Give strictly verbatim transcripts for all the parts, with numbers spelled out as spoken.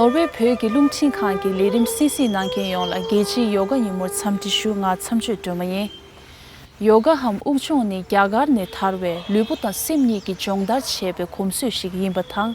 ནོར་ཝེ་བོད་ཀྱི་རླུང་འཕྲིན་ཁང་གི་ལས་རིམ་གསན་གཟིགས་གནང་མཁན་ཡོངས་ལ་རྒྱལ་སྤྱིའི་ཡོ་ག་ཉིན་མོར་འཚམས་འདྲི་ཞུ། ང་མཚམས་གཅོད་སྒྲོལ་མ་ཡིན། ཡོ་ག་འམ་དབུགས་སྦྱོང་ནི་རྒྱ་གར་ནས་དར་བའི་ལུས་པོ་དང་སེམས་གཉིས་ཀྱི་སྦྱོང་བརྡར་བྱས་པའི་གོམས་སྲོལ་ཞིག་ཡིན་པ་དང་།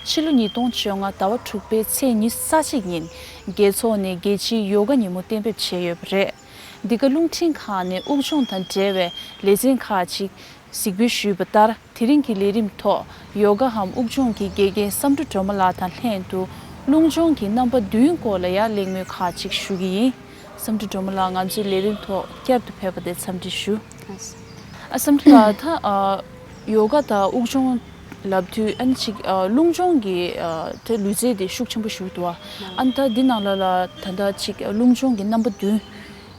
ཕྱི་ལོ་ཉིས་སྟོང་བཅོ་ལྔ་ཟླ་བ་དྲུག་པའི་ཚེས་ཉི་ཤུ་རྩ་གཅིག་ཉིན་རྒྱལ་ཚོགས་ནས་རྒྱལ་སྤྱིའི་ཡོ་ག་ཉིན་མོ་གཏན་འབེབས་བྱས་ཡོད་པ་རེད། འདི་ག་རླུང་འཕྲིན་ཁང་ནས་དབུགས་སྦྱོང་དང་འབྲེལ་བའི་ལེ་ཚན་ཁག་ཅིག་གཟིགས་འབུལ་ཞུས་པ་ལྟར། དེ་རིང་གི་ལས་རིམ་ཐོག་ཡོ་ག་འམ་དབུགས་སྦྱོང་གི་དགེ་རྒན་བསམ་གྲུབ་སྒྲོལ་མ་ལགས་དང་ལྷན་དུ། རླུང་སྦྱོང་གི་རྣམ་པ་བདུན་སྐོར་ལ་ཡང་གླེང་མོལ་ཁག་ཅིག་ཞུ་གི་ཡིན། བསམ་གྲུབ་སྒྲོལ་མ་ལགས་ང་ཚོའི་ལས་རིམ་ཐོག་བསྐྱར་དུ་ཕེབས་པ་དེ་འཚམས་འདྲི་ཞུ། ཨ་བསམ་གྲུབ་ལགས། ད་ཨ་ཡོ་ག་དང་དབུགས་སྦྱོང་ལབ་དུས་ཨ་ནི་ཅིག་ཨ་རླུང་སྦྱོང་གི་ཨ་དེ་ལུས་རྩལ་དེ་ཤུགས་ཆེན་པོ་ཞིག་འདུག་ཨ། ཨ་ནི་ད་འདི་ནང་ལ་ལ་ད་ལྟ་ཅིག་རླུང་སྦྱོང་གི་རྣམ་པ་བདུན།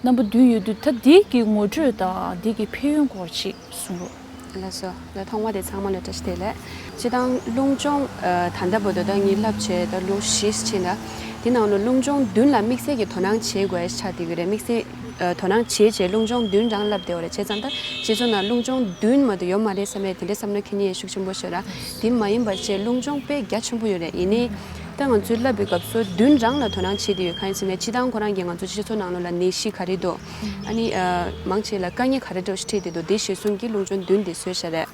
རྣམ་པ་བདུན་ཡོད་དུས་ད་འདི་གི་ངོ་སྤྲོད་དང་འདི་གི་ཕན་ཡོན་སྐོར་ཅིག་གསུང་རོགས། ལགས་སོ། ད་ཐོག་མ་དེ་ཚང་མ་ལ་བཀྲ་ཤིས་བདེ་ལེགས། སྤྱིར་བཏང་རླུང་སྦྱོང་ཨ་ད་ལྟ་བར་དུ་ད་ངས་བསླབ་བྱས་ད་ལོ་བཞི་ཕྱིན་ལ། དེ་ནང་ལ་རླུང་སྦྱོང་བདུན་ལ་དམིགས་བསལ་གྱི་དོ་སྣང་བྱེད་དགོས་ཆགས་བསྡད་ཡོད་རེད། དམིགས་བསལ་ཨ་དོ་སྣང་བྱེད་བྱས་རླུང་སྦྱོང་བདུན་རང་བསླབ་བསྡད་ཡོད་རེད། བྱས་ཙང་ད་སྤྱི་ཚོགས་ནང་རླུང་སྦྱོང་བདུན་མ་གཏོགས་ཡོད་མ་རེད་བསམ་ཡས་དེ་འདྲའི་བསམ་བློ་འཁྱེར་མཁན་ཡང་ཤུགས་ཆེན་པོ་ཞིག་ཡོད་ར། དེ་མ་ཡིན་པ་བྱས་རླུང་སྦྱོང་དཔེ་རྒྱ་ཆེན་པོ་ཡོད་རེད། ཡིན་ནའི་ད་ང་ཚོའི་བསླབ་པའི་སྐབས་སུ་བདུན་རང་ལ་དོ་སྣང་བྱེད་བསྡད་ཡོད། གང་ཡིན་ཟེར་ན་སྤྱིར་བཏང་ཁོ་རང་གིས་ང་ཚོ་སྤྱི་ཚོགས་ནང་ལོགས་ལ་ནད་གཞི་ག་རེ་འདུག་ཨ་ནི་ཨ་མང་ཆེ་ལ་དཀའ་ངལ་ག་རེ་འདྲ་ཞིག་འཕྲད་བསྡད་འདུག་དེ་གཞིར་བཟུང་གིས་རླུང་སྦྱོང་བདུན་དེ་བཟོས་བཞག་རེད།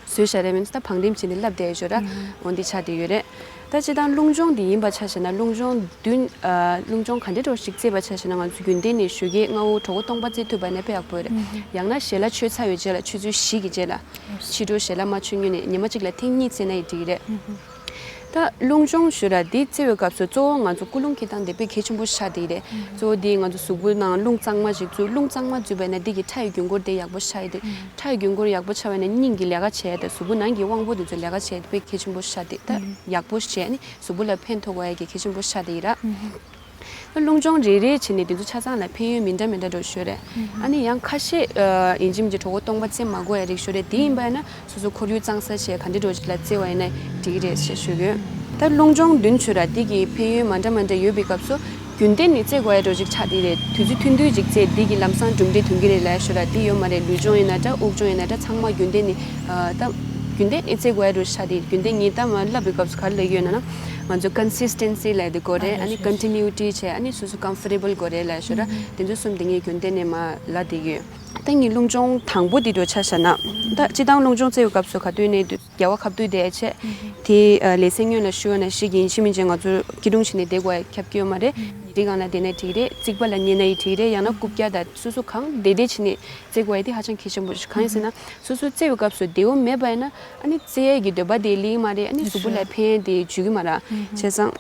བཟོས་བཞག་རེད་མིན་ད་བང་རིམ་བྱས་ནས་བསླབ་བསྡད་ཡོད་ར། འོ་འདི་ཆགས་བསྡད་ཡོད་རེད། ད་སྤྱིར་བཏང་རླུང་སྦྱོང་འདི་ཡིན་པ་ཆ་བཞག་ན་རླུང་སྦྱོང་བདུན་ཨ་རླུང་སྦྱོང་ག་འདྲ་འདྲ་ཞིག་རྩེས་པ་ཆ་བཞག་ན་ང་ཚོ་རྒྱུན་ལྡན་ནས་ཞོགས་ཀས་སྔ་པོ་གྲོད་ཁོག་སྟོང་པ་རྩེ་ཐུབ་པ་ན་དཔེ་ཡག་པོ་རེད། ཡང་ན་ཞལ་ལག་མཆོད་ཚར་བའི་རྗེས་ལ་ཆུ་ཚོད་བཞི་གི་རྗེས་ལ། ཕྱི་དྲོ་ཞལ་ལག་མ་མཆོད་སྔོན་ནས་ཉི་མ་གཅིག་ལ་ཐེངས་གཉིས་རྩེས་ན་ཡང་འགྲིག་གི་རེད། ད་རླུང་སྦྱོང་ཞུ་ར་འདི་རྩེ་བའི་སྐབས་སུ་གཙོ་བོ་ང་ཚོ་ཀུན་སློང་འཁྱེར་སྟངས་དེ་དཔེ་གལ་ཆེན་པོ་ཆགས་བསྡད་ཀྱི་རེད། གཙོ་བོ་འདི་ང་ཚོ་གཟུགས་པོའི་ནང་རླུང་གཙང་མ་ཞིག་འཛུལ། རླུང་གཙང་མ་འཛུལ་བས་ན་འདི་གི་ཁྲག་གི་རྒྱུན་འཁོར་དེ་ཡག་པོ་ཆགས་ཡོད་དེ། ཁྲག་གི་རྒྱུན་འཁོར་ཡག་པོ་ཆགས་པས་ན་སྙིང་གི་ལས་ཀ་བྱས་ཏེ་གཟུགས་པོ་ནང་གི་དབང་པོ་དེ་ཚོ་ལས་ཀ་བྱས་ཏེ་དཔེ་གལ་ཆེན་པོ་ཆགས་ཏེ་ད་ཡག་པོ་བྱས་ནས་གཟུགས་པོ་ལ་ཕན་ཐོགས་དགོས་ཡ་གི་གལ་ཆེན་པོ་ཆགས་བསྡད་ཡོད་ར། རླུང་སྦྱོང་རེ་རེ་བྱས་ནས་དེ་ཚོ་ཆ་ཚང་ལ་ཕན་ཡོན་མི་འདྲ་མི་འདྲ་འདྲ་ཞོ་རེད། ཨ་ནི་ཡང་ཁ་ཤས་ཨ་ཡིན་གཅིག་མིན་གཅིག་གྲོད་ཁོག་སྟོང་པ་རྩེ་མ་དགོས་ཡ་རིགས་ཞོ་རེད། དེ་ཡིན་པ་ཡིན་ན་སོ་སོ་ཁོར་ཡུག་གཙང་ས་བྱས་ག་འདྲ་འགྲོ་ཅིག་ལ་རྩེ་བ་ཡིན་ན་འགྲིག་གི་རེད་ཞེས་ཞུ་གི་ཡོད། ད་རླུང་སྦྱོང་བདུན་ཞོ་ར་འདི་གི་ཕན་ཡོན་མ་འདྲ་མ་འདྲ་ཡོད་པའི་སྐབས་སུ་རྒྱུན་ལྡན་ནས་རྩེ་དགོས་ཡ་འགྲོ་ཅིག་ཆགས་དེ་རེད། དུས་ཚོད་ཐུང་ཐུང་ཅིག་རྩེ་འདི་གི་ལམ་སང་གྲུབ་འབྲས་ཐོན་གི་རེད་ལབ་ཞོ་ར་འདི་ཡོད་མ་རེད། ལུས་སྦྱོང་ཡིན་ན་འདྲ་དབུགས་སྦྱོང་ཡིན་ན་འདྲ་ཚང་མ་རྒྱུན་ལྡན་ནས་ཨ་ད་རྒྱུན་ལྡན་ནས་རྩེ་དགོས་ཡ་འགྲོ་ཆགས་དེ་རྒྱུན་ལྡན་ངས་ད་མ་བསླབ་པའི་སྐབས་སུ་ག་རེ་ལབ་ཡོད་ན་ན། ང་ཚོ་ཀོན་སིས་ཊེན་སི་ལབ་དེ་དགོས་རེད། ཨ་ནི་ཀོན་ཊི་ནིའུ་ཊི་བྱས་ཨ་ནི་སོ་སོ་ཀམ་ཕོར་ཊེ་བལ་དགོས་རེད་ལབ་ཞོར་དེ་ཚོ་གསུམ་དེ་ངས་རྒྱུན་ལྡན་ནས་མ་ལབ་བསྡད་ཡོད། ད་ངས་རླུང་སྦྱོང་དང་པོ་དེ་འགྲོ་ཆ་བཞག་ན། ད་སྤྱིར་བཏང་རླུང་སྦྱོང་རྩེ་བའི་སྐབས་སུ་ག་དུས་ནས་རྒྱལ་བ་ཁ་བསྡུས་བསྡད་བྱས་དེ་ལས་ཚན་སྔོན་ལ་ཞུ་བ་ན་ཞིག་ཡིན་ཕྱི་མིན་ཅན་ང་ཚོ་སྐྱིད་སྡུག་བྱས་ནས་བསྡད་དགོས་ཁྱབ་ཀྱི་ཡོད་མ་རེད། ཉལ་ཁྲི་སྒང་ལ་བསྡད་ན་འགྲིག་རེད། རྩིག་པ་ལ་ཉལ་ན་ཡང་འགྲིག་རེད། ཡང་ན་རྐུབ་བཀྱག་དང་སོ་སོ་གང་བསྡད་བསྡད་བྱས་ནས་རྩེ་དགོས་ཡ་དེ་ཧ་ཅང་གལ་ཆེན་པོ་ཞིག་གང་ཡིན་ཟེར་ན་སོ་སོ་རྩེ་བའི་སྐབས་སུ་བདེ་བོ་མེད་པ་ཡིན་ན། ཨ་ནི་རྩེ་ཡས་ཀྱི་འདོད་པ་དེ་སླེབས་མ་རེད། ཨ་ནི་གཟུགས་པོ་ལ་ཕན་ཡས་དེ་འཇུག་གི་མ་རེད། བྱས་ཙང་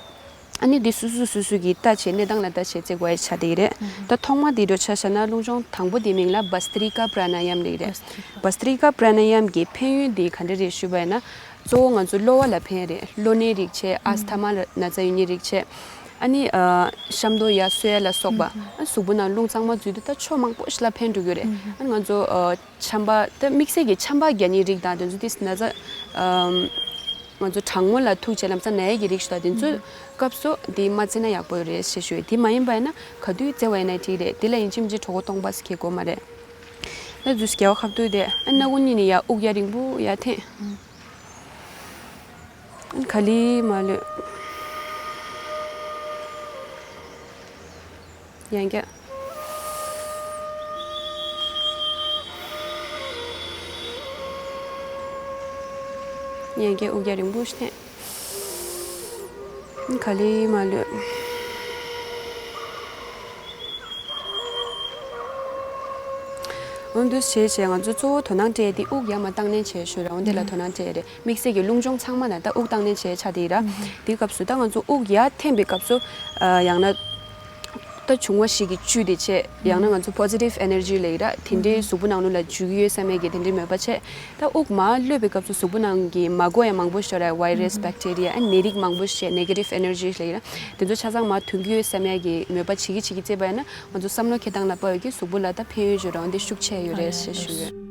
ཨ་ནི་འདི་སོ་སོ་སོ་སོ་གི་ལྟ་བྱེད་གནས་སྟངས་ལ་ལྟ་བྱེད་རྩེ་དགོས་ཡ་ཆགས་བསྡད་ཀྱི་རེད། ད་ཐོག་མ་དེ་འགྲོ་ཆ་བཞག་ན་རླུང་སྦྱོང་དང་པོ་དེའི་མིང་ལ་བྷ་སྟི་རི་ཀ་པྲ་ན་ཡམ་ལབ་ཀྱི་རེད། བྷ་སྟི་རི་ཀ་པྲ་ན་ཡམ་གྱི་ཕན་ཡོན་དེ་ག་འདྲ་རེད་ཞུས་པ་ཡིན་ན། གཙོ་བོ་ང་ཚོ་གློ་བ་ལ་ཕན་ཡ་རེད། གློ་ནད་རིགས་བྱས་ཨ་སི་ཐ་མ་ལ་ན་ཚ་ཡོད་མཁན་རིགས་བྱས། ཨ་ནི་ཨ་གཤམ་དུ་ཡར་གསོ་ཡ་ལ་སོགས་པ། ཨ་གཟུགས་པོ་ནང་རླུང་གཙང་མ་འཛུལ་དུས་ད་ཕྱོགས་མང་པོ་ཞིག་ལ་ཕན་འགྲོ་གི་རེད། ཨ་ང་ཚོ་ཨ། ཆམ་པ་ད་དམིགས་བསལ་གྱི་ཆམ་པ་རྒྱག་མཁན་རིགས་དང་དེ་ཚོ་དེ་ན་ཚ་ཨམ་ང་ཚོ་གྲང་མོ་ལ་ཐུག་བྱས་ལམ་སང་ན་ཡས་ཀྱི་རིགས་ཤིག་དང་དེ་ཚོ་སྐབས་སུ་དེ་མ་བརྩི་ན་ཡག་པོ་རེད་ཞེས་ཞུ། དེ་མ་ཡིན་པ་ཡིན་ན་ག་དུས་བརྩེ་བ་ཡིན་ན་འགྲིག་རེད། དེ་ལ་ཡིན་གཅིག་མིན་གཅིག་གྲོད་ཁོག་སྟོང་པ་ཟེར་གྱི་དགོས་མ་རེད། ད་དུས་རྒྱལ་བ་ཁ་ཐུག་དེ་ཨ་སྣ་ཁུང་གཉིས་ནས་ཡར་དབུགས་ཡར་རིང་པོ་ཡར་འཐེན། ག་ལེར་མར་ལུད། ཡང་བསྐྱར། ཡང་བསྐྱར་དབུགས་རྒྱག་རིང་པོ་ཞིག་འཐེན། ག་ལེར་མར་ལུད། འོ་འདུག་བྱས་བྱས་ང་ཚོ་གཙོ་བོ་དོ་སྣང་སྤྲད་དེ་དབུགས་ཡར་མར་བཏང་ནས་བྱས་ཞུ་ར། འོ་འདི་ལ་དོ་སྣང་སྤྲད་རེད། དམིགས་བསལ་གྱི་རླུང་སྦྱོང་ཚང་མ་ན་ད་དབུགས་བཏང་ནས་བྱས་ཆགས་དེ་ཡིན་ར། དེའི་སྐབས་སུ་ད་ང་ཚོ་དབུགས་ཡར་འཐེན་པའི་སྐབས་སུ་ཡང་ན་ ད་བྱུང་བ་ཞིག་གི་བཅུད་དེ་བྱས། ཡང་ན་ང་ཚོ་positive energy ལབ་ཀྱི་ར། དེ་འདྲའི་གཟུགས་པོ་ནང་ལོགས་ལ་འཇུག་གི་ཡོད་བསམ་ཡས་ཀྱི་དེ་འདྲའི་མོས་པ་བྱས། ད་དབུགས་མར་གློད་པའི་སྐབས་སུ་གཟུགས་པོ་ནང་གི་མ་དགོས་ཡ་མང་པོ་ཞིག་ཡོད་ར། virus bacteria ཨ་ནད་རིགས་མང་པོ་ཞིག་negative energy ལབ་ཀྱི་ར། དེ་ཚོ་ཆ་ཚང་མར་ཐོན་གྱི་ཡོད་བསམ་ཡས་ཀྱི་མོས་པ་བྱེད་ཀྱི་བྱེད་ཀྱི་བྱས་པ་ཡིན་ན། ང་ཚོ་བསམ་བློ་འཁྱེར་སྟངས་ལ་དཔག་ཡོད་ཀྱི་གཟུགས་པོ་ལ་ད་ཕན་ཡོན་ཅིག་ཡོད་ར། འོན་ཏེ་ཤུགས་ཆེ་ཡོད་རེད་ཞེས་ཞུ་ཡོད།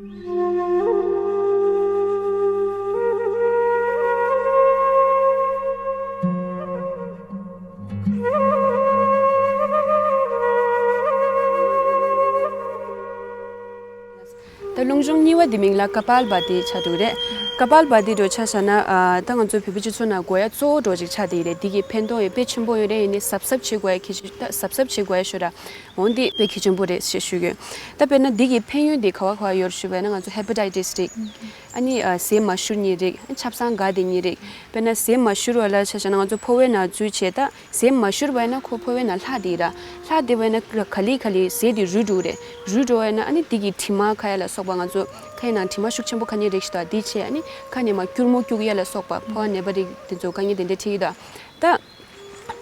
ད་རླུང་སྦྱོང་གཉིས་པ་དེ་མིང་ལ་ཀ་པཱལ་བྷ་ཏི་ཆགས་འདུག་རེད། ཀ་པཱལ་བྷ་ཏི་འདྲ་ཆ་བཞག་ན། ཨ། ད་ང་ཚོ་བོད་པའི་སྤྱི་ཚོགས་ནང་དགོས་ཡ་གཙོ་བོ་འདྲ་ཅིག་ཆགས་བསྡད་ཡོད་རེད། འདི་གི་ཕན་ཐོགས་ཡང་དཔེ་ཆེན་པོ་ཡོད་རེད། ཡིན་ནའི་གཟབ་གཟབ་བྱེད་དགོས་ཡ་གལ་ཆེ། ད་གཟབ་གཟབ་བྱེད་དགོས་ཡ་ཤོད་ར། འོན་ཏེ་དཔེ་གལ་ཆེན་པོ་རེད་ཞེས་ཞུ་གི་ཡོད། ད་དཔེར་ན་འདི་གི་ཕན་ཡོན་དེ་ག་བ་ག་བ་ཡོད་ཞུས་པ་ཡིན་ན། ང་ཚོ་ཧེ་པ་ཊའི་ཊི་སི་རིགས། ཨ་ནི། ཨ། ཟས་མ་བཞུར་མཁན་རིགས། ཆབ་གསང་འགག་བསྡད་མཁན་རིགས། དཔེར་ན་ཟས་མ་བཞུར་བ་ལ་ཆ་བཞག་ན། ང་ཚོ་ཕོ་བའི་ནང་འཛུལ་བྱས། ད་ཟས་མ་བཞུར་བ་ཡིན་ན་ཁོ་ཕོ་བའི་ནང་ལྷག་བསྡད་ར། ལྷག་བསྡད་པ་ཡིན་ན་ག་ལེ་ག་ལེ་ཟས་དེ་རུལ་འགྲོ་གི་རེད། རུལ་འགྲོ་བ་ཡིན་ན་ཨ་ནི་འདི་གི་དྲི་མ་ཁ་ཡ་ལ་སོགས་པ། ང་ཚོ་ཁ་ཡི་ནང་དྲི་མ་ཤུགས་ཆེན་པོ་ཁ་ཉིན་རེག་ཞིག་ད་འདི་བྱས། ཨ་ནི་ཁ་ནས་མར་སྐྱུར་མོ་སྐྱུག་ཡ་ལ་སོགས་པ། ཕོ་བ་ནད་པ་རིགས་དེ་ཚོ་དཀའ་ངལ་དེ་འདྲ་འཕྲད་ཀྱི་འདུག་ད།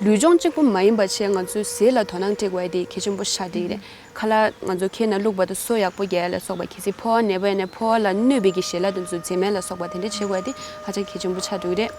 ལུས་སྦྱོང་གཅིག་པུ་མ་ཡིན་པ་བྱས། ང་ཚོའི་ཟས་ལ་དོ་སྣང་སྤྲད་དགོས་ཡ་དེ་གལ་ཆེན་པོ་ཆགས་བསྡད་ཀྱི་རེད། ཁ་ལག་ང་ཚོ་ཁའི་ནང་བླུགས་པ་དང་། སོ་ཡག་པོ་རྒྱག་ཡ་ལ་སོགས་པ། གལ་སྲིད་ཕོ་བ་ནད་པ་ཡིན་ན་ཕོ་བ་ལ་གནོད་པའི་གི་ཞལ་ལག་དེ་ཚོ་འཛེམ་ཡ་ལ་སོགས་པ་དེ་འདྲ་བྱེད་དགོས་ཡ་དེ་ཧ་ཅང་གལ་ཆེན་པོ་ཆགས་འགྲོ་གི་རེད།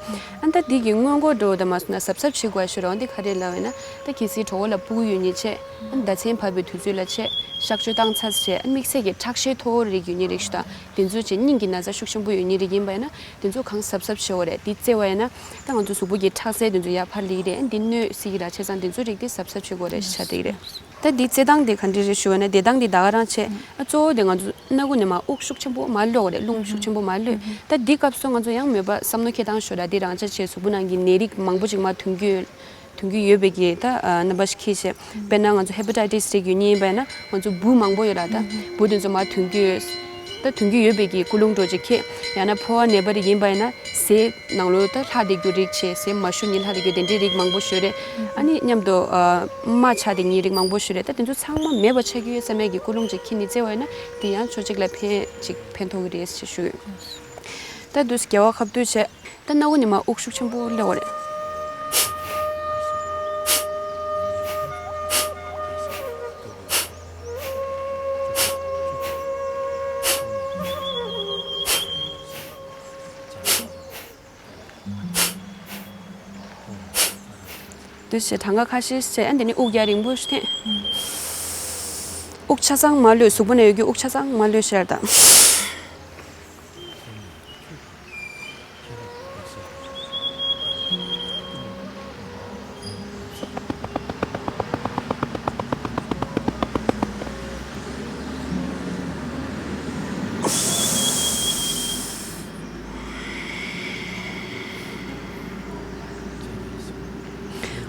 ཨ། ད་འདི་གི་སྔོན་འགོག་འདྲ་བོ་དང་མ་སོང་ན་གཟབ་གཟབ་བྱེད་དགོས་ཡ་ཤོད་ར། འོན་ཏེ་ག་རེ་ལབ་ཡིན་ན། ད་གལ་སྲིད་གྲོད་ཁོག་ལ་ཕྲུ་གུ་ཡོད་མཁན་བྱས། ཨ། ཟླ་མཚན་བབས་པའི་དུས་ཚོད་ལ་བྱས། གཤག་བཅོས་བཏང་ཚར་བྱས། ཨ། དམིགས་བསལ་གྱི་ཁྲག་ཤེད་མཐོ་བོ་རིགས་ཡོད་མཁན་རིགས་ཤིག་དང་། དེ་ཚོ་བྱས་སྙིང་གི་ན་ཚ་ཤུགས་ཆེན་པོ་ཡོད་མཁན་རིགས་ཡིན་པ་ཡིན་ན། དེ་ཚོ་གང་གཟབ་གཟབ་བྱེད་དགོས་རེད། དེ་བཙལ་བ་ཡིན་ན། ད་ང་ཚོ་གཟུགས་པོ་གི་ཁྲག་རྩ་དེ་ཚོ་ཡར་འཕར་སླེབས་ཀྱི་རེད། འདི་གནོད་སྲིད་ཀྱི་ར། བྱས་ཙང་དེ་ཚོ་རིགས་དེ་གཟབ་གཟབ་བྱེད་དགོས་རེད་ཆགས་བསྡད་ཀྱི་རེད། ད་འདི་བཙལ་སྟངས་དེ་ག་འདྲ་རེད་ཞུ་བ་ན། བསྡད་སྟངས་དེ་ད་ག་རང་བྱས། ཨ། གཙོ་བོ་དེ་ང་ཚོ་སྣ་ཁུག་ནས་མར་དབུགས་ཤུགས་ཆེན་པོ་མར་གློད་དགོས་རེད། རླུང་ཤུགས་ཆེན་པོ་མར་གློད། ད་འདི་སྐབས་སུ་ང་ཚོ་ཡང་མོས་པ་བསམ་བློ་འཁྱེར་སྟངས་ཤོད་ར། དེ་རང་འཇགས་བྱས། གཟུགས་པོ་ནང་གི་ནད་རིགས་མང་པོ་ཅིག་མར་ཐོན་གྱི་ཡོད། ཐོན་གྱི་ཡོད་པའི་གི་ད། ཨ། རྣམ་པ་ཞིག་འཁྱེར་བྱས། དཔེར་ན་ང་ཚོ་ཧེ་པ་ཊའི་ཊི་སི་རིགས་ཡོད་མཁན་ཡིན་པ་ཡིན་ན། ང་ཚོ་འབུ་མང་པོ་ཡོད་ར། ད་འབུ་དེ་ཚོ་མར་ཐོན་གྱི་ཡོད། ད་ཐོན་གྱི་ཡོད་པའི་གི་ཀུན་སློང་འདྲ་ཅིག་འཁྱེར། ཡང་ན་ཕོ་བ་ནད་པ་རིགས་ཡིན་པ་ཡིན་ན། ཟས་ནང་ལོགས་ད་ལྷག་བསྡད་རྒྱུ་རིགས་བྱས། ཟས་མ་བཞུར་མཁན་ལྷག་བསྡད་རྒྱུ་དེ་འདྲའི་རིགས་མང་པོ་ཞིག་ཡོད་རེད། ཨ་ནི་མཉམ་དུ། ཨ། རྨ་ཆགས་བསྡད་མཁན་རིགས་མང་པོ་ཞིག་ཡོད་རེད། ད་དེ་ཚོ་ཚང་མ་མེད་པ་ཆགས་ཀྱི་ཡོད་བསམ་ཡས་ཀྱི་ཀུན་སློང་ཅིག་འཁྱེར་ནས་བཙལ་བ་ཡིན་ན། དེ་ཡང་ཕྱོགས་གཅིག་ལ་ཕན་ཅིག་ཕན་ཐོགས་ཀྱི་རེད་ཞེས་ཞུ་གི་ཡོད། ད་དུས་རྒྱལ་བ་ཁ་བསྡུ་བྱས། ད་སྣ་ཁུག་ནས་མར་དབུགས་ཤུགས་ཆེན་པོ་སླེབས་པ་རེད། དུས་བྱས་གྲངས་ཀ་ཁ་ཤས་བྱས། ཨ། འདི་ནས་དབུགས་ཡར་རིང་པོ་ཞིག་འཐེན། དབུགས་ཆ་ཚང་མར་གློད། གཟུགས་པོ་ནང་ཡོད་རྒྱུ་དབུགས་ཆ་ཚང་མར་གློད་ཤར་དང་།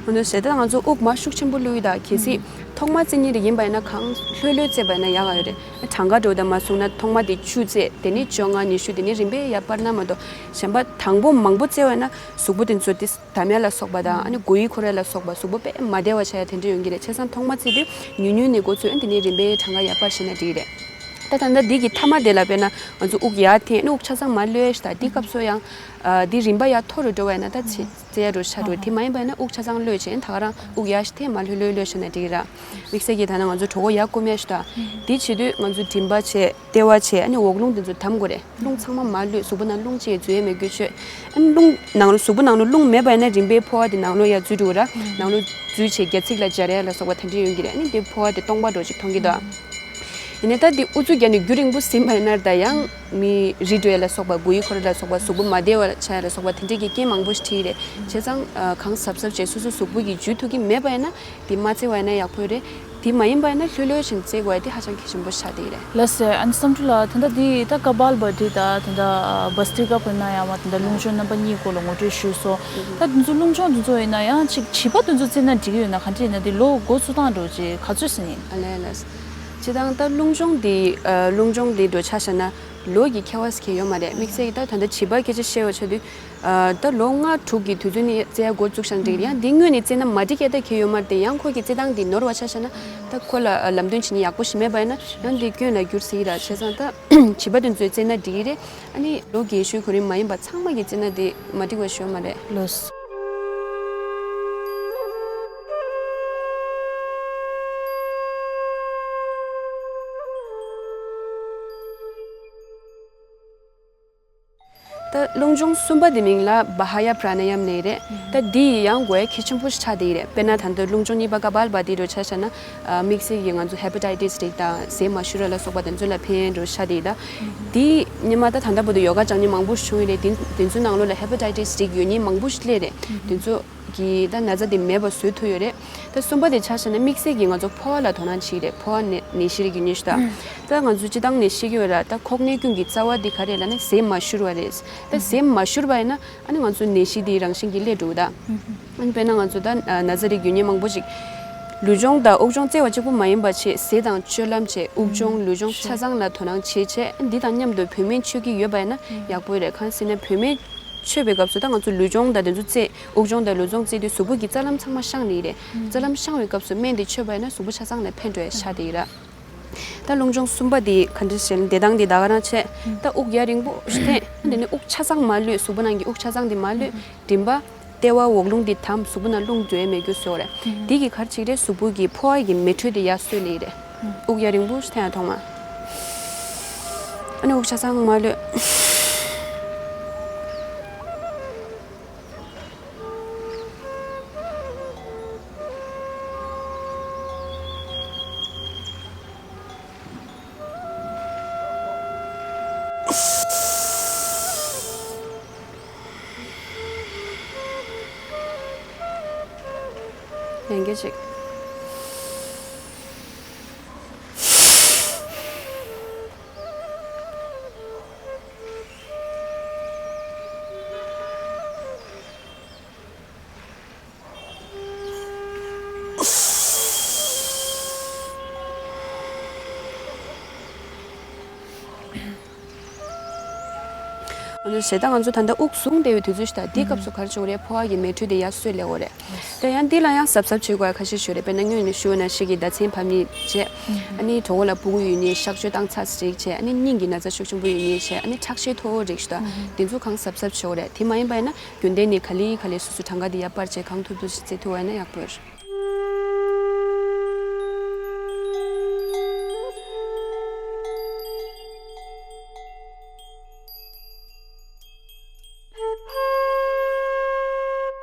འོ་ན་ཞེ་དྲག་ང་ཚོ་དབུགས་མར་ཤུགས་ཆེན་པོ་གློད་ཡོད་ད། གལ་སྲིད་ཐོག་མ་བཙལ་མཁན་རིགས་ཡིན་པ་ཡིན་ན། གང་ལྷོད་ལྷོད་བཙལ་བ་ཡིན་ན་ཡག་ག་ཡོད་རེད། གྲངས་ཀ་འདྲ་བོ་དང་མ་སོང་ན། ཐོག་མ་དེ་བཅུ་བཙལ། དེ་ནས་བཅོ་ལྔ། ཉི་ཤུ། དེ་ནས་རིམ་པས་ཡར་སྤར་ན་མ་གཏོགས། གཞན་པ་དང་པོ་མང་པོ་བཙལ་བ་ཡིན་ན་གཟུགས་པོ་དེ་ཚོ་དེ། དམ་ཡ་ལ་སོགས་པ་དང་། ཨ་ནི་མགོ་ཡི་འཁོར་ཡ་ལ་སོགས་པ། གཟུགས་པོ་དཔེ་མ་བདེ་བ་ཆགས་ཡ་དེ་འདྲ་ཡོང་གི་རེད། བྱས་ཙང་ཐོག་མ་བཙལ་དུས་ཉུང་ཉུང་ནས་འགོ་ཚུགས། ཨ་ནི་དེ་ནས་རིམ་པས་གྲངས་ཀ་ཡར་སྤར་ཕྱིན་ན་འགྲིག་གི་རེད། ད་ད་ལྟ་འདི་གི་མཐའ་མ་དེ་ལ་དཔེར་ན་ང་ཚོ་དབུགས་ཡར་འཐེན། ཨ་ནི་དབུགས་ཆ་ཚང་མར་གློད་ཡ་ཞིག་དང་། འདི་སྐབས་སུ་ཡང་། ཨ། འདི་རིམ་པ་ཡར་མཐོ་རུ་འགྲོ་བ་ཡིན་ན་ད་ཆེ་བཙལ་ཡ་འདྲ་ཆགས་འགྲོ། དེ་མ་ཡིན་པ་ཡིན་ན་དབུགས་ཆ་ཚང་གློད་བྱས། ད་ག་རང་དབུགས་ཡར་ཞིག་འཐེན། མར་ལྷོད་ལྷོད་གློད་བྱས་ན་འགྲིག་གི་རེད། དམིགས་བསལ་གྱིས་ད་ནང་ང་ཚོ་གྲོད་ཁོག་ཡར་སྐོམ་ཡ་ཞིག་དང་། དེ་བྱེད་དུས་ང་ཚོ་མགྲིན་པ་བྱས། ལྟེ་བ་བྱས། ཨ་ནི་འོག་རླུང་དེ་ཚོ་དམ་དགོས་རེད། རླུང་ཚང་མ་མར་གློད། གཟུགས་པོ་ནང་རླུང་གཅིག་འཛུལ་ཡ་མེད་རྒྱུ་བྱོས། ཨ་ནི་རླུང་ནང་ལོགས། གཟུགས་པོ་ནང་ལོགས་རླུང་མེད་པ་ཡིན་ན་རིམ་པས་ཕོ་བ་དེ་ནང་ལོགས་ཡར་འཛུལ་འགྲོ་གི་ར། ནང་ལོགས་འཛུལ་བྱས་རྒྱ་ཚིགས་ལ་འབྱར་ཡ་ལ་སོགས་པ་དེ་འདྲ་ཡོང་གི་རེད། ཨ་ནི་དེ་ཕོ་བ་དེ་སྟོང་པ་འདྲ་ཅིག་མཐོང་གི་འདུག་ཡིན་ནའི་ད་འདི་ཨུ་ཚུགས་རྒྱག་ནས་རྒྱུན་རིང་པོ་ཟིན་པ་ཡིན་ན་ད་ཡང་མི་རི་འགྲོ་ཡ་ལ་སོགས་པ། མགོ་ཡི་འཁོར་ཡ་ལ་སོགས་པ། གཟུགས་པོ་མ་བདེ་བ་ཆགས་ཡ་ལ་སོགས་པ། དེ་འདྲའི་གི་རྐྱེན་མང་པོ་ཞིག་འཕྲད་ཀྱི་རེད། བྱས་ཙང་། ཨ། གང་གཟབ་གཟབ་བྱས་སོ་སོའི་གཟུགས་པོ་གིས་འཇུ་ཐུབ་ཀྱི་མེད་པ་ཡིན་ན། དེ་མ་བཙལ་བ་ཡིན་ན་ཡག་པོ་རེད། དེ་མ་ཡིན་པ་ཡིན་ན་ལྷོད་ལྷོད་བྱས་ནས་བཙལ་དགོས་ཡ་དེ་ཧ་ཅང་གལ་ཆེན་པོ་ཆགས་བསྡད་ཀྱི་རེད། ལགས་སོ། ཨ་ནི་བསམ་གྲུབ་ལགས། ད་ལྟ་འདི་ད་ཀ་པཱལ་བྷ་ཏི་དང་། ད་ལྟ་བྷ་སྟྲི་ཀ་པྲ་ན་ཡ་མ། ད་ལྟ་རླུང་སྦྱོང་རྣམ་པ་གཉིས་སྐོར་ལ་ངོ་སྤྲོད་ཞུས་སོང་། ད་འདི་ཚོ་རླུང་སྦྱོང་འདི་ཚོ་ཡིན་ན་ཡང་ཅིག་བྱིས་པ་འདི་ཚོ་བཙལ་ན་འགྲིག་གི་ཡོད་ན། ག་འདྲ་ཡིན་ན། འདི་ལོ་འགོ་ཚུགས་སྟངས་འདྲ་བོ་ཅིག་ག་ཚོད་ཟིན་ཡིན། ཨ་ལས་ལགས། སྤྱིར་བཏང་ད་རླུང་སྦྱོང་འདི། ཨ། རླུང་སྦྱོང་འདི་འདྲ་ཆ་བཞག་ན་ལོ་གི་ཁྱད་པར་ཟེར་མཁན་ཡོད་མ་རེད། དམིགས་བསལ་གྱིས་ད་ད་ལྟ་བྱིས་པ་སྐད་ཆ་བཤད་པ་ཆགས་དུས། ཨ། ད་ལོ་ལྔ་དྲུག་གི་དུས་ཚོད་ནས་བཙལ་ཡ་འགོ་བཙུགས་བཞག་ན་འགྲིག་གི་རེད། ཡང་འདི་སྔོན་ནས་བཙལ་ན་མ་འགྲིག་ཡ་ད་གང་ཡང་ཡོད་མ་རེད་དེ། ཡང་ཁོ་གི་བཙལ་སྟངས་འདི་ནོར་བ་ཆ་བཞག་ན། ད་ཁོ་ལ་ལམ་སྟོན་བྱེད་མཁན་ཡག་པོ་ཞིག་མེད་པ་ཡིན་ན་ཡང་འདི་སྐྱོན་ལ་འགྱུར་སྲིད་ཀྱི་རེད། བྱས་ཙང་ད་བྱིས་པ་དེ་ཚོས་བཙལ་ན་འགྲིག་གི་རེད། ཨ་ནི་ལོ་རྒས་ཤོས་གོ་རིམ་མ་ཡིན་པ་ཚང་མ་གིས་བཙལ་ན་དེ་མ་འགྲིག་པ་ཞིག་ཡོད་མ་རེད། ལགས་སོ། རླུང་སྦྱོང་གསུམ་པ་དེ་མིང་ལ་བྷ་ཧ་ཡ་པྲ་ན་ཡམ་ལབ་རེད། ད་འདི་ཡི་ཡང་དགོས་ཡ་གལ་ཆེན་པོ་ཞིག་ཆགས་བསྡད་ཡོད་རེད། དཔེར་ན་ད་ལྟ་རླུང་སྦྱོང་གཉིས་པ་ཀ་པཱལ་བྷ་ཏི་འདྲ་ཆ་བཞག་ན། དམིགས་བསལ་གྱིས་ང་ཚོ་ཧེ་པ་ཊའི་ཊི་སི་རིགས་དང་ཟས་མ་བཞུར་བ་ལ་སོགས་པ་དེ་ཚོ་ལ་ཕན་འདྲ་ཆགས་བསྡད་ཡོད། ད་འདི་སྔོན་མ་ད་ད་ལྟ་བར་དུ་ཡོ་ག་སྦྱང་མཁན་མང་པོ་ཞིག་བྱུང་ཡོད་རེད། དེ་དེ་ཚོའི་ནང་ལོགས་ལ་ཧེ་པ་ཊའི་ཊི་སི་རིགས་ཡོད་མཁན་མང་པོ་ཞིག་སླེབས་རེད། དེ་ཚོ་གི་ད་ན་ཚ་དེ་མེད་པ་བཟོ་ཐུབ་ཡོད་རེད། ད་གསུམ་པ་དེ་ཆ་བཞག་ན་དམིགས་བསལ་གྱིས་ང་ཚོ་ཕོ་བ་ལ་དོ་སྣང་བྱེད་ཀྱི་རེད། ཕོ་བ་ནད་ནད་གཞི་རིགས་ཡོད་མཁན་ཞིག་དང་། ད་ང་ཚོ་སྤྱིར་བཏང་ནས་ཤེས་ཀྱི་ཡོད་ར། ད་ཁོག་ནད་ཀུན་གྱི་རྩ་བ་འདི་ག་རེ་ལབ་ན་ཟས་མ་བཞུར་བ་རེད། ད་ཟས་མ་བཞུར་བ་ཡིན་ན་ཨ་ནི་ང་ཚོ་ནད་གཞི་དེའི་རང་བཞིན་གྱིས་སླེབས་འགྲོ་གི་ད། ཨ་ནི་དཔེར་ན་ང་ཚོ་ད་ན་ཚ་རིགས་ཡོད་མཁན་མང་པོ་ཞིག་ལུས་སྦྱོང་དང་དབུགས་སྦྱོང་བརྩེ་བ་གཅིག་པུ་མ་ཡིན་པ་བྱས། ཟས་དང་སྤྱོད་ལམ་བྱས། དབུགས་སྦྱོང་ལུས་སྦྱོང་ཆ་ཚང་ལ་དོ་སྣང་བྱས་བྱས། འདི་དང་མཉམ་དུ་བོད་སྨན་མཆོད་ཀྱི་ཡོད་པ་ཡིན་ན་ཡག་པོ་རེད། གང་ཟེར་ན་བོད་སྨན་མཆོད་པའི་སྐབས་སུ་ད་ང་ཚོ་ལུས་སྦྱོང་དང་དེ་ཚོ་རྩེ། དབུགས་སྦྱོང་དང་ལུས་སྦྱོང་རྩེ་དུས་གཟུགས་པོ་གི་རྩ་ལམ་ཚང་མ་བཤང་ནི་རེད། རྩ་ལམ་བཤང་བའི་སྐབས་སུ་སྨན་དེ་མཆོད་པ་ཡིན་ན་གཟུགས་པོ་ཆ་ཚང་ལ་ཕན་འགྲོ་ཡ་ཆགས་བསྡད་ཡོད་ར། ད་རླུང་སྦྱོང་གསུམ་པ་དེ་ག་འདྲ་ཞིག་ལ་བདེ་ཐང་དེ་ད་ག་རང་བྱས། ད་དབུགས་ཡར་རིང་པོ་ཞིག་འཐེན། དེ་ནས་དབུགས་ཆ་ཚང་མ་གློད། གཟུགས་པོ་ནང་གི་དབུགས་ཆ་ཚང་དེ་མ་གློད། མགྲིན་པ་ལྟེ་བ་འོག་རླུང་དེ་དམ། གཟུགས་པོ་ནང་རླུང་འགྲོ་ཡ་མེད་རྒྱུ་བཟོ་རེད། དེ་གིས་ག་རེ་བྱེད་ཀྱི་རེད། གཟུགས་པོ་གི་ཕོ་བ་གི་མེ་དྲོད་དེ་ཡར་གསོས་ལེ་རེད། དབུགས་ཡར་རིང་པོ་ཞིག་འཐེན་ཡ་ཐོག་མ། ཨ་ནི་དབུགས་ཆ་ཚང་མ་གློད། ཡང་བསྐྱར་ཅིག་ཨ་ནི་ཞེ་ད་ང་ཚོ་ད་ལྟ་དབུགས་ཟུངས་བསྡད་པའི་དུས་ཚོད་ཞིག་དང་། དེའི་སྐབས་སུ་ག་རེ་བྱེད་དགོས་རེད། ཕོ་བ་གི་མེ་དྲོད་དེ་ཡར་གསོས་ལེ་དགོས་རེད། དེ་ཡང་འདི་ལ་ཡང་གཟབ་གཟབ་བྱེད་དགོས་ཡ་ཁ་ཤས་ཡོད་རེད། དཔེར་ན་སྔོན་ནས་ཞུས་ན་ཤི་གི་ཟླ་མཚན་བབས་ནས་བྱས། ཨ་ནི་གྲོད་ཁོག་ལ་ཕྲུ་གུ་ཡོད་ནས་གཤག་བཅོས་བཏང་ཚར་ཟེར་བྱས། ཨ་ནི་སྙིང་གི་ན་ཚ་ཤུགས་ཆེན་པོ་ཡོད་ནས་བྱས། ཨ་ནི་ཁྲག་ཤེད་མཐོ་བོ་རིགས་ཞིག་དང་། དེ་ཚོ་གང་གཟབ་གཟབ་བྱེད་དགོས་རེད། དེ་མ་ཡིན་པ་ཡིན་ན་རྒྱུན་ལྡན་ནས་ག་ལེ་ག་ལེ་སོ་སོ་གྲངས་ཀ་དེ་ཡར་སྤར་བྱས་གང་ཐུབ་ཐུབ་ཅིག་བྱེད་ཐུབ་པ་ཡིན་ན་ཡག་པོ་རེད།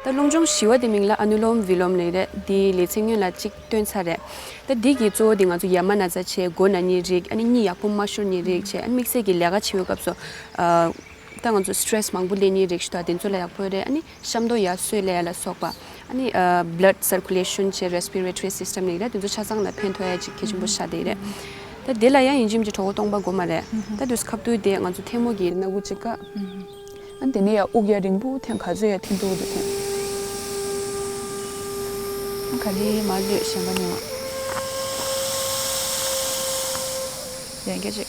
ད་རླུང་སྦྱོང་བཞི་བ་དེ་མིང་ལ་ཨ་ནུ་ལོམ་བི་ལོམ་ལབ་རེད། འདི་ལེ་ཚན་སྔོན་ལ་གཅིག་སྟོན་ཚར་རེད། ད་འདི་གི་གཙོ་བོ་དེ་ང་ཚོ་ཡ་མ་ན་ཚ་བྱས། མགོ་ན་མཁན་རིགས། ཨ་ནི་གཉིད་ཡག་པོ་མ་ཤོར་མཁན་རིགས་བྱས། ཨ་ནི་དམིགས་བསལ་གྱི་ལས་ཀ་བྱེད་པའི་སྐབས་སུ་ཨ། ད་ང་ཚོ་སི་ཊེ་རེ་སི་མང་པོ་སླེབས་མཁན་རིགས་ཞིག་དང་། དེ་ཚོ་ལ་ཡག་པོ་རེད། ཨ་ནི་གཤམ་དུ་ཡར་གསོས་ལེ་ཡ་ལ་སོགས་པ། ཨ་ནི་ཨ་བྷི་ལཌ་སར་ཀུ་ལེ་ཤན་བྱས། རེ་སི་པི་རེ་ཊོ་རི་སི་སི་ཊམ་ལབ་རེད། དེ་ཚོ་ཆ་ཚང་ལ་ཕན་ཐོགས་ཡ་ཅིག་གལ་ཆེན་པོ་ཆགས་བསྡད་རེད། ད་དེ་ལ་ཡང་ཡིན་གཅིག་མིན་གཅིག་གྲོད་ཁོག་སྟོང་པ་དགོས་མ་རེད། ད་དུས་སྐབས་དུས་དེ་ང་ཚོ་ཐལ་མོ་གི་སྣ་ཁུག་ཅིག་བཀག་ཨ་དེ་ནས་ཡར་དབུགས་ཡར་རིང་པོ་འཐེན། ག་ཚོད་ཡར་འཐེན་ཐུབ་འདུག་འཐེན། ག་ལེ་མར་གློད། གཞན་པ་ནས་ཡང་བསྐྱར་ཅིག་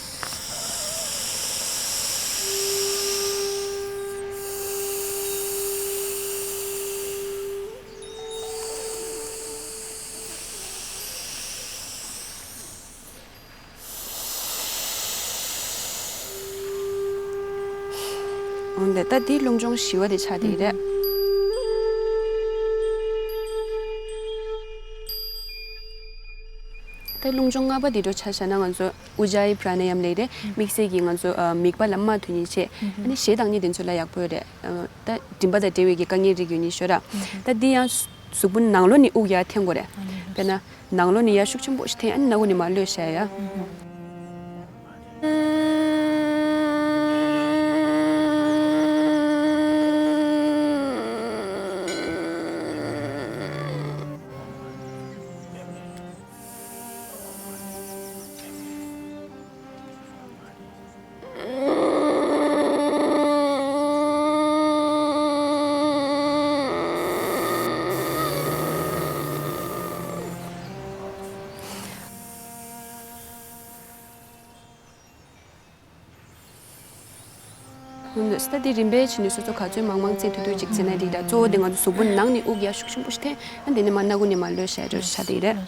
འོན་ཏེ་ད་འདི་རླུང་སྦྱོང་བཞི་བ་དེ་ཆགས་བསྡད་རེད། ད་རླུང་སྦྱོང་ལྔ་པ་དེ་འདྲ་ཆ་བཞག་ན་ང་ཚོ་ཨུ་ཇཱ་ཡི་པྲ་ན་ཡམ་ལབ་རེད། དམིགས་བསལ་གྱིས་ང་ཚོ་ཨ་མིད་པ་ལ་རྨ་ཐུག་མཁན་བྱས། ཨ་ནི་ཞེ་སྡང་མཁན་དེ་ཚོ་ལ་ཡག་པོ་རེད། ཨ་ད་མགྲིན་པ་དང་འབྲེལ་བའི་གི་དཀའ་ངལ་རིགས་ཡོད་མཁན་ཞིག་ཡོད་ར། ད་འདི་ཡང་གཟུགས་པོ་ནང་ལོགས་ནས་དབུགས་ཡར་འཐེན་དགོས་རེད། དཔེར་ན། ནང་ལོགས་ནས་ཡར་ཤུགས་ཆེན་པོ་ཞིག་འཐེན། ཨ་ནི་སྣ་ཁུག་ནས་མར་གློད་བཞག་ཡ། ཧུན། ད་དེ་རིམ་པས་བྱས་ནས་སོ་སོ་ག་ཚོད་མང་མང་བཙལ་ཐུབ་ཐུབ་ཅིག་བཙལ་ན་འགྲིག་ད། གཙོ་བོ་དེ་ང་ཚོ་གཟུགས་པོ་ནང་ནས་དབུགས་ཡར་ཤུགས་ཆེན་པོ་ཞིག་འཐེན། ཨ་དེ་ནས་མར་སྣ་ཁུག་ནས་མར་གློད་བཞག་འགྲོ་ཆགས་བསྡད་རེད།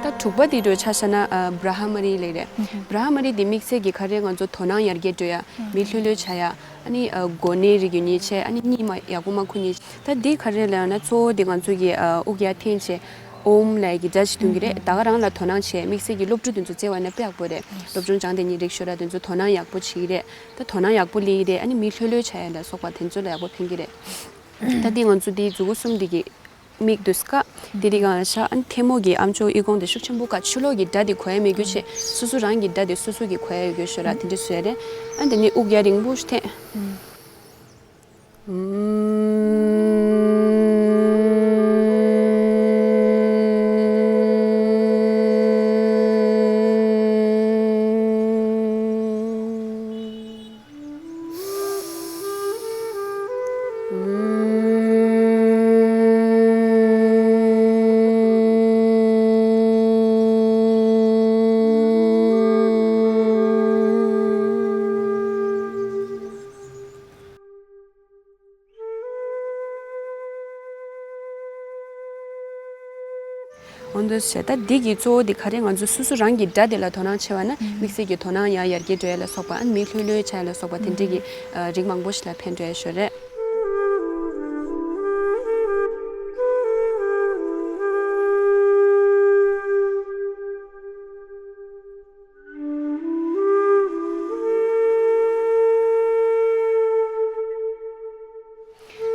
ད་ དྲུག་པ་དེ་འདྲ་ཆ་བཞག་ན་ཨ་བྲ་ཧ་མ་རི་ལབ་རེད། བྲ་ཧ་མ་རི་དེ་དམིགས་བསལ་གྱི་ག་རེ་ང་ཚོ་དོ་སྣང་ཡར་རྒྱས་འགྲོ་ཡ། མིག་ལྷོད་ལྷོད་བྱ་ཡ། ཨ་ནི་ཨ་མགོ་ནད་རིགས་ཡོད་མཁན་བྱས། ཨ་ནི་གཉིད་མ་ཡག་པོ་མ་ཁུག་མཁན། ད་འདི་ག་རེ་ལབ་ན་གཙོ་བོ་དེ་ང་ཚོ་གི་ཨ་དབུགས་ཡར་འཐེན་བྱས། ཨོམ་ལབ་ཀྱི་སྒྲ་ཞིག་འདོན་གྱི་རེད། ད་ག་རང་ལ་དོ་སྣང་བྱས། དམིགས་བསལ་གྱི་སློབ་ཕྲུག་དེ་ཚོ་བཙལ་བ་ན་དཔེ་ཡག་པོ་རེད། སློབ་སྦྱོང་སྦྱངས་བསྡད་མཁན་རིགས་ཤོ་ར་དེ་ཚོ་དོ་སྣང་ཡག་པོ་བྱེད་ཀྱི་རེད། ད་དོ་སྣང་ཡག་པོ་སླེབས་ཀྱི་རེད། ཨ་ནི་མིག་ལྷོད་ལྷོད་བྱ་ཡ་ལ་སོགས་པ་དེ་ཚོ་ལ་ཡག་པོ་ཕན་གྱི་རེད། ད་འདི་ང་ཚོ་འདི་མཛུ་གུ་གསུམ་འདི་གི་མིག་དུས་ཀ་དེ་རིགས་གང་ལ་ཤ། ཨ་ནི་ཐལ་མོ་གི་ཨ་མཆོག་ཨི་ཁོང་དེ་ཤུགས་ཆེན་པོ་ཀ་ཕྱི་ལོགས་ཀྱི་སྒྲ་དེ་གོ་ཡ་མེད་རྒྱུ་བྱས། སོ་སོ་རང་གི་སྒྲ་དེ་སོ་སོ་གི་གོ་ཡ་ཡོད་རྒྱུ་ཤོ་ར་དེ་འདྲ་བཟོས་རེད། ཨ་ནི་དེ་ནས་དབུགས་ཡར་རིང་པོ་ཞིག་འཐེན། འོ་འདུག་སེ་བྱས། ད་འདི་གི་གཙོ་བོ་འདི་ག་རེ། ང་ཚོ་སོ་སོ་རང་གི་སྒྲ་དེ་ལ་དོ་སྣང་བྱས་པ་ན་དམིགས་བསལ་གྱི་དོ་སྣང་ཡང་ཡར་རྒྱས་འགྲོ་ཡ་ལ་སོགས་པ། ཨ་ནི་མིག་ལྷོད་ལྷོད་བྱ་ཡ་ལ་སོགས་པ་དེ་འདྲའི་གི་ཨ་རིགས་མང་པོ་ཞིག་ལ་ཕན་འགྲོ་ཡ་ཤོ་རེད།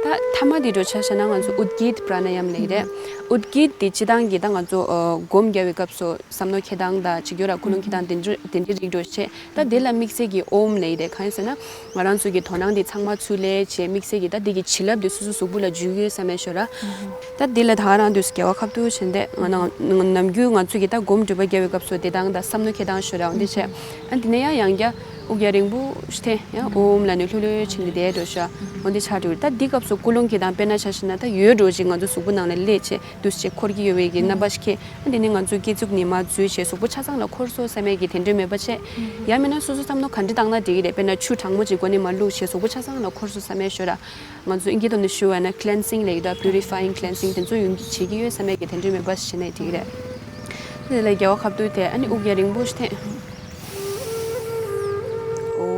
ད་ཐ་མ་དེ་འདྲ་ཆ་བཞག་ན་ང་ཚོ་ཨུད་གིད་པྲ་ན་ཡམ་ལབ་ཀྱི་རེད། ཨུད་གིད་དེ་སྤྱིར་བཏང་གི་ད་ང་ཚོ་ཨ་སྒོམ་རྒྱག་པའི་སྐབས་སུ་བསམ་མནོ་འཁྱེར་སྟངས་དང་། བྱེད་རྒྱུ་ར་ཀུན་སློང་འཁྱེར་སྟངས་དེ་འདྲ་དེ་འདྲའི་རིགས་འགྲོ་བྱས། ད་དེ་ལ་དམིགས་བསལ་གྱི་ཨོམ་ལབ་ཀྱི་རེད། གང་ཡིན་ཟེར་ན་ང་རང་ཚོ་གི་དོ་སྣང་དེ་ཚང་མ་ཚུར་ལེན་བྱས། དམིགས་བསལ་གྱི་ད་དེ་གི་བྱིན་རླབས་དེ་སོ་སོ་གཟུགས་པོ་ལ་འཇུག་ཡོད་བསམ་པའི་ཤོ་ར། ད་འདི་ལ་ད་ག་རང་དུས་སུ་རྒྱལ་བ་ཁ་ཐུག་བྱས་ཏེ། ང་ནང་ནམ་རྒྱུན་ང་ཚོ་གི་ད་སྒོམ་སྒྲུབ་པ་རྒྱག་པའི་སྐབས་སུ་བསྡད་སྟངས་དང་བསམ་མནོ་འཁྱེར་སྟངས་ཤོ་ར་འོ་འདི་བྱས། ཨ་དེ་ནས་ཡང་ཡང་བསྐྱར་དབུགས་ཡར་རིང་པོ་ཞིག་འཐེན། ཡང་ཨོམ་ལབ་ནས་ལྷོད་ལྷོད་བྱས་ནས་བསྡད་འགྲོ་ཤོ་ར། འོ་འདི་ཆགས་འགྲོ་གི་རེད། ད་འདི་སྐབས་སུ་ཀུན་སློང་འཁྱེར་སྟངས། དཔེར་ན་ཆ་བཞག་ན་ད་ཡོད་འགྲོ་ཅིག་ང་ཚོ་གཟུགས་པོ་ནང་ལ་སླེབས་བྱས་འདུག་སེ་འཁོར་གྱི་ཡོད་པའི་གི་རྣམ་པ་ཞིག་འཁྱེར། ཨ་དེ་ནས་ང་ཚོ་སྐེ་ཚུགས་ནས་མར་འཛུལ་བྱས་གཟུགས་པོ་ཆ་ཚང་ལ་འཁོར་སོང་བསམ་ཡས་ཀྱི་དེ་འདྲ་མེད་པ་བྱས། ཡང་མིན་ན་སོ་སོ་བསམ་མནོ་ག་འདྲ་བཏང་ན་འགྲིག་གི་རེད། དཔེར་ན་ཆུ་གྲང་མོ་ཅིག་མགོ་ནས་མར་བླུགས་བྱས་གཟུགས་པོ་ཆ་ཚང་ལ་འཁོར་སོང་བསམ་ཡས་ཤོ་ར། ང་ཚོ་ཨིན་སྐད་ཐོག་ནས་ཞུ་བ་ན་cleansing ལབ་ཀྱི་འདུག purifying cleansing དེ་ཚོ་ཡོང་བྱེད་ཀྱི་ཡོད་བསམ་ཡས་ཀྱི་དེ་འདྲ་མེད་པ་ཞིག་བྱས་ན་འགྲིག་གི་རེད། དེ་ལ་རྒྱལ་བ་ཁ་ཐུག་དེ་ཨ་ནི་དབུགས་ཡར་རིང་པོ་ཞིག་འཐེན། ཨོ།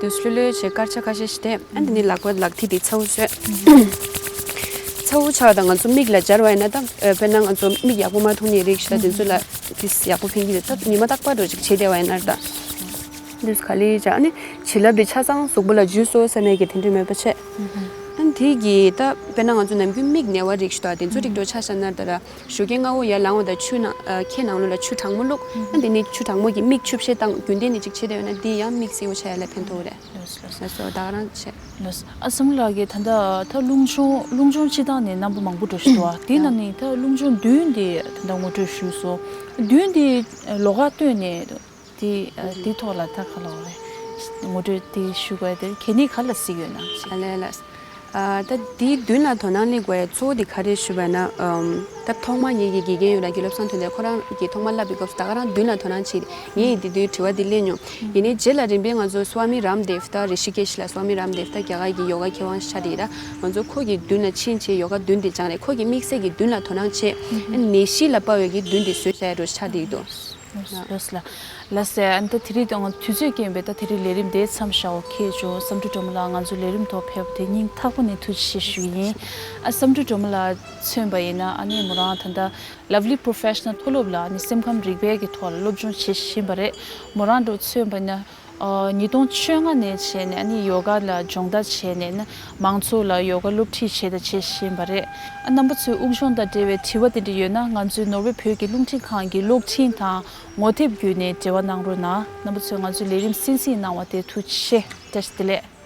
དུས་ལྷོད་ལྷོད་བྱས་སྐར་ཆ་ཁ་ཤས་ཤིག་བསྡད། ཨ་འདི་ནི་ལག་པ་ལག་མཐིལ་དེ་ཚ་བོ་བཟོས། ཚ་བོ་ཆགས་དང་ང་ཚོ་མིག་ལ་སྦྱར་བ་ཡིན་ན་ད་དཔེར་ན་ང་ཚོ་མིག་ཡག་པོ་མ་མཐོང་མཁན་རིགས་ཤིག་ད་དེ་ཚོ་ལ་དེ་ཡག་པོ་ཕན་གྱི་རེད། ད་ཉི་མ་རྟག་པར་འགྲོ་ཅིག་བྱེད་བསྡད་པ་ཡིན་ན་ད། འདུས་ག་ལེ་བྱ། ཨ་ནི་བྱིན་རླབས་དེ་ཆ་ཚང་གཟུགས་པོ་ལ་འཇུས་སོང་བསམ་ཡས་ཀྱི་དེ་འདྲ་མེད་པ་བྱས། ཨ་ནི་དེ་གི་ད་དཔེར་ན་ང་ཚོ་ནམ་རྒྱུན་མིག་ན་བ་རིགས་ཤིག་ད་དེ་ཚོ་རིགས་འགྲོ་ཆ་བཞག་ན་ད་ར་ཞོགས་ཀས་སྔ་བོ་ཡར་ལངས་པ་དང་ཆུ་ནང་ཨ་ཁའི་ནང་ལོགས་ལ་ཆུ་གྲང་མོ་བླུགས། ཨ་ནི་དེ་ནས་ཆུ་གྲང་མོ་གིས་མིག་ཆུ་བཤལ་བཏང་། རྒྱུན་ལྡན་ནས་ཅིག་བྱེད་བསྡད་ཡོད་ན་དེ་ཡང་མིག་སེར་པོ་ཆགས་ཡ་ལ་ཕན་ཐོགས་རེད། ལགས་སོ། ལགས་སོ། ད་ག་རང་བྱས། ལགས་སོ། ཨ་བསམ་ལགས་ཀྱིས་ད་ལྟ་ད་རླུང་སྦྱོང་རླུང་སྦྱོང་སྤྱི་བཏང་ནས་རྣམ་པ་མང་པོ་འགྲོ་བཞིན་འདུག་བ། དེའི་ནང་ནས་ད་རླུང་སྦྱོང་བདུན་དེ་ད་ལྟ་ངོ་སྤྲོད་ཞུས་སོང་། བདུན་དེ་ལོགས་ཀ་བཏོན་ནས་དེ་དེའི་ཐོག་ལ་ད་ག་ལབ་དགོས་རེད། ངོ་སྤྲོད་དེ་ཞུ་དགོས་དེ་གལ་གནད་ག་ལ་གཟིགས་ཡོད་ན། ཨ་ལས་ལགས། ཨ་ད་དེའི་བདུན་ལ་དོ་སྣང་སླེབས་དགོས་ཡ་གཙོ་བོ་དེ་ག་རེ་ཞུས་པ་ན། ཨམ་ད་ཐོག་མ་ངེད་ཀྱི་དགེ་རྒན་ཡོད་ར་དགེ་སློབ་སང་དོན་ལྡན་ཁོ་རང་གིས་ཐོག་མ་བསླབ་པའི་སྐབས་སུ་ད་ག་རང་བདུན་ལ་དོ་སྣང་བྱེད། ངས་ཡིན་དེ་དུས་དྲི་བ་འདི་སླེབས་མྱོང་། ཡིན་ནའི་རྗེས་ལ་རིམ་པས་ང་ཚོ་སྭ་མི་རམ་དེབ་ད་རི་ཤི་ཀེཤ་ལ་སྭ་མི་རམ་དེབ་ད་རྒྱ་གར་གྱི་ཡོ་ག་མཁས་དབང་ཆགས་དེ་ཡིན་ར། ང་ཚོ་ཁོ་གི་མདུན་ལ་ཕྱིན་བྱས་ཡོ་ག་བདུན་དེ་སྦྱངས་རེད། ཁོ་གིས་དམིགས་བསལ་གྱི་བདུན་ལ་དོ་སྣང་བྱས། ཨ་ནད་གཞི་ལ་དཔག་པའི་གི་བདུན་དེ་བཟོས་བཞག་ཡ་འདྲ་ཆགས་དེ་ཡིན་འདུག་ལགས་སོ། ལགས་སོ། ཨ་ནི་ད་དེ་རིང་དུས་ཚོད་རྐྱེན་པས་ད་དེ་རིང་ལས་རིམ་དེ་མཚམས་བཞག་པ་ཁེལ་བྱུང་། བསམ་གྲུབ་སྒྲོལ་མ་ལགས་ང་ཚོའི་ལས་རིམ་ཐོག་ཕེབས་པ་དེ་སྙིང་ཐག་པ་ནས་ཐུགས་རྗེ་ཆེ་ཞུ་ཡིན། ཨ་བསམ་གྲུབ་སྒྲོལ་མ་ལགས་མཚོན་པ་ཡིན་ན་ཨ་ནི་མོ་རང་ད་ལྟ་Lovely Professional མཐོ་སློབ་ལ་ཨ་ནི་སེམས་ཁམས་རིག་པའི་གི་ཐོག་ལ་སློབ་སྦྱོང་བྱེད་བཞིན་པ་རེད། མོ་རང་འདྲ་མཚོན་པ་ཡིན་ན། ཨ་ཉིས་སྟོང་བཅོ་ལྔ་ནས་བྱས་ནས་ཨ་ནི་ཡོ་ག་ལ་སྦྱོང་བརྡར་བྱས་ནས་ཨ་ནི་མང་ཚོགས་ལ་ཡོ་ག་སློབ་ཁྲིད་བྱས་དང་བྱེད་བཞིན་པ་རེད། ཨ་རྣམ་པ་ཚོས་དབུགས་སྦྱོང་དང་འབྲེལ་བའི་དྲི་བ་དེ་འདྲ་ཡོད་ན་ང་ཚོའི་ནོར་ཝེ་བོད་ཀྱི་རླུང་འཕྲིན་ཁང་གི་གློག་འཕྲིན་དང་ངོ་དེབ་བརྒྱུད་ནས་འབྲེལ་བ་གནང་རོགས་གནང་། རྣམ་པ་ཚོས་ང་ཚོའི་ལས་རིམ་གསན་གཟིགས་གནང་བ་དེ་ཐུགས་རྗེ་ཆེ། བཀྲ་ཤིས་བདེ་ལེགས།